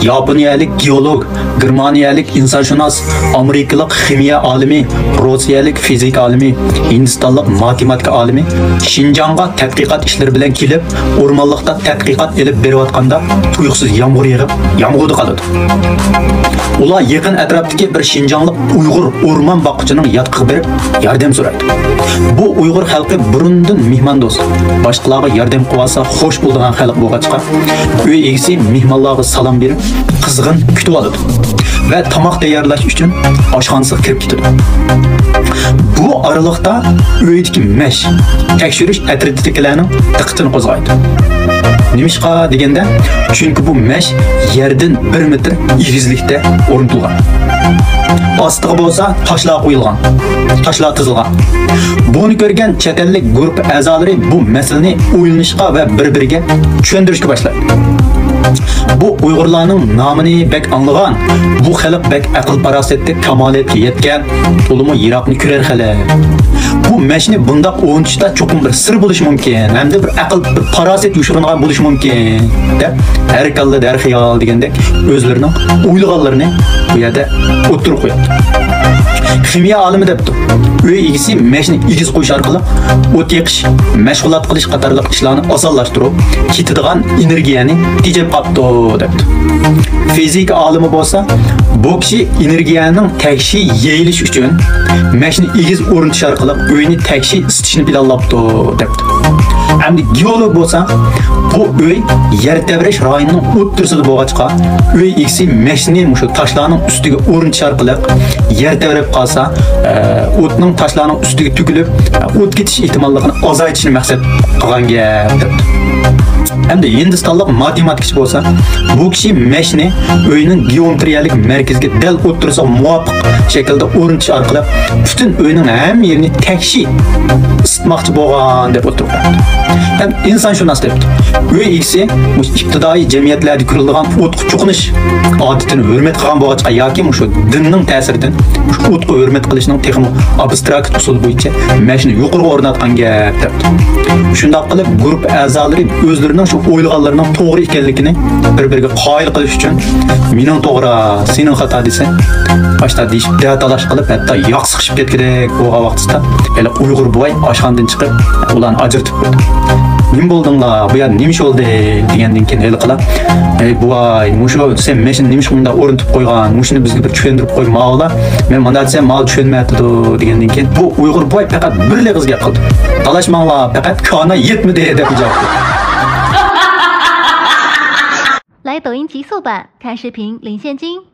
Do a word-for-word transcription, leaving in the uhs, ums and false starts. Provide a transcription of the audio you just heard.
ياپونىيەلىك گېئولوگ، گېرمانىيەلىك ئىنسانشۇناس، ئامېرىكىلىق خىمىيە ئالىمى، روسىيەلىك فىزىكا ئالىمى، ھىندىستانلىق ماتېماتىكا ئالىمى شىنجاڭغا تەتقىقات ئىشلىرى بىلەن كېلىپ، ئورمانلىقتا تەتقىقات ئېلىپ بېرىۋاتقاندا تۇيۇقسىز يامغۇر يېغىپ، يامغۇردا قالىدۇ. ئۇلار يېقىن ئەتراپتىكى بىر شىنجاڭلىق ئۇيغۇر ئورمان باققۇچىنىڭ ياتىقىغا بېرىپ ياردەم سورايدۇ. بۇ ئۇيغۇر خەلقى بۇرۇندىن مېھماندوست، باشقىلارغا ياردەم قىلىۋالسا خوش بولىدىغان خەلق بولغاچقا، ئۆي ئىگىسى مېھمانلارغا سالام بېرىپ، قىزغىن كۈتۈۋالىدۇ ۋە تاماق تەييارلاش ئۈچۈن ئاشخانىسىغا كىرىپ كېتىدۇ. بۇ ئارىلىقتا ئۆيدىكى مەش تەكشۈرۈش ئەترىتىدىكىلەرنىڭ دىققىتىنى قوزغايدۇ. نېمىشقا دېگەندە، چۈنكى بۇ مەش يەردىن بىر مېتىر ئېگىزلىكتە ئورنىتىلغان. ئاستىغا بولسا تاشلار قويۇلغان، تاشلار تىزىلغان. بۇنى كۆرگەن چەت ئەللىك گۇرۇپپا ئەزالىرى بۇ مەسىلىنى ئويلىنىشقا ۋە بىر-بىرىگە چۈشەندۈرۈشكە باشلايدۇ. بۇ ئۇيغۇرلارنىڭ نامىنى بەك ئاڭلىغان، بۇ خەلق بەك ئەقىل-پاراسەتلىك، كامالىيەتكە يەتكەن، تولىمۇ يىراقنى كۆرەر خەلق. بۇ مەشنى بۇنداق ئورنىتىشتا چوقۇم بىر سىر بولۇشى مۇمكىن، ھەمدە بىر ئەقىل، بىر پاراسەت يوشۇرۇنغان بولۇشى مۇمكىن، دەپ ھەر كاللىدا ھەر خىيال دېگەندەك ئۆزلىرىنىڭ ئويلىغانلىرىنى بۇ يەردە ئوتتۇرىغا قويۇپتۇ. خىمىيە ئالىمى دەپتۇ، ئۆي ئىگىسى مەشنى ئېگىز قويۇش ئارقىلىق ئوت يېقىش، مەشغۇلات قىلىش قاتارلىق ئىشلارنى ئاسانلاشتۇرۇپ، كېتىدىغان ئېنېرگىيەنى تېجەپ قاپتۇ، دەپتۇ. فىزىكا ئالىمى بولسا، بۇ كىشى ئېنېرگىيەنىڭ تەكشى يېيىلىشى ئۈچۈن مەشنى ئېگىز ئورنىتىش ئارقىلىق ئۆينى تەكشى ئىسسىتىشنى پىلانلاپتۇ، دەپتۇ. ئەمدى گېئولوگ بولسا، بۇ ئۆي يەر تەۋرەش رايونىنىڭ ئوتتۇرىسىدا بولغاچقا، ئۆي ئىگىسى مەشنى مۇشۇ تاشلارنىڭ ئۈستىگە ئورنىتىش ئارقىلىق يەر تەۋرەپ قالسا، ئە، ئوتنىڭ تاشلارنىڭ ئۈستىگە تۆكۈلۈپ، ئە، ئوت كېتىش ئېھتىماللىقىنى ئازايتىشنى مەقسەت قىلغان گەپ، دەپتۇ. ئەمدى ھىندىستانلىق ماتېماتىكىچى بولسا، بۇ كىشى مەشنى ئۆينىڭ گېئومېترىيەلىك مەركىزىگە دەل ئوتتۇرىسىغا مۇۋاپىق شەكىلدە ئورنىتىش ئارقىلىق پۈتۈن ئۆينىڭ ھەممە يېرىنى تەكشى ئىسسىتماقچى بولغان دەپ ئوتتۇرىغا قويۇپتۇ. ھەم ئىنسانشۇناس دەپتۇ. ئۆي ئىگىسى مۇشۇ ئىپتىدائىي جەمئىيەتلەردە كۆرۈلىدىغان ئوتقا چوقۇنۇش ئادىتىنى ھۆرمەت قىلغان بولغاچقا ياكى مۇشۇ دىننىڭ تەسىرىدىن مۇشۇ ئوتقا ھۆرمەت قىلىشنىڭ تېخىمۇ ئابستراكت ئۇسۇل بويىچە مەشنى يۇقىرىغا ئورناتقان گەپ دەپتۇ. شۇنداق قىلىپ گۇرۇپپا ئەزالىرى ئۆزلىرىنىڭ شۇ ئويلىغانلىرىنىڭ توغرا ئىكەنلىكىنى بىر-بىرىگە قايىل قىلىش ئۈچۈن مېنىڭ توغرا، سېنىڭ خاتا دېسە، ئاشتا دېيىشىپ دە تالاش قىلىپ، ھەتتا ياق سىقىشىپ كەتكۈدەك بولغان ۋاقتىدا ھېلىقى ئۇيغۇر بوۋاي ئاشخانىدىن چىقىپ، ئۇلارنى ئاجرىتىپ قويدى. نېمە بولدۇڭلار؟ بۇ يەردە نېمە ئىش بولدى؟ دېگەندىن كېيىن ھېلىقىلار، ئەي بوۋاي، مۇشۇ سەن مەشنى نېمىشقا مۇنداق ئورنىتىپ قويغان؟ مۇشۇنى بىزگە بىر چۈشەندۈرۈپ قويماۋۇلا. مەن مانا دېسەم، ماۋۇ چۈشەنمەيتىدۇ، دېگەندىن كېيىن بۇ ئۇيغۇر بوۋاي پەقەت بىرلا ئېغىز گەپ قىلدى. تالاشماڭلار، پەقەت كانا يەتمىدى، دەپ جاۋاب بەردى. 来抖音极速版，看视频领现金。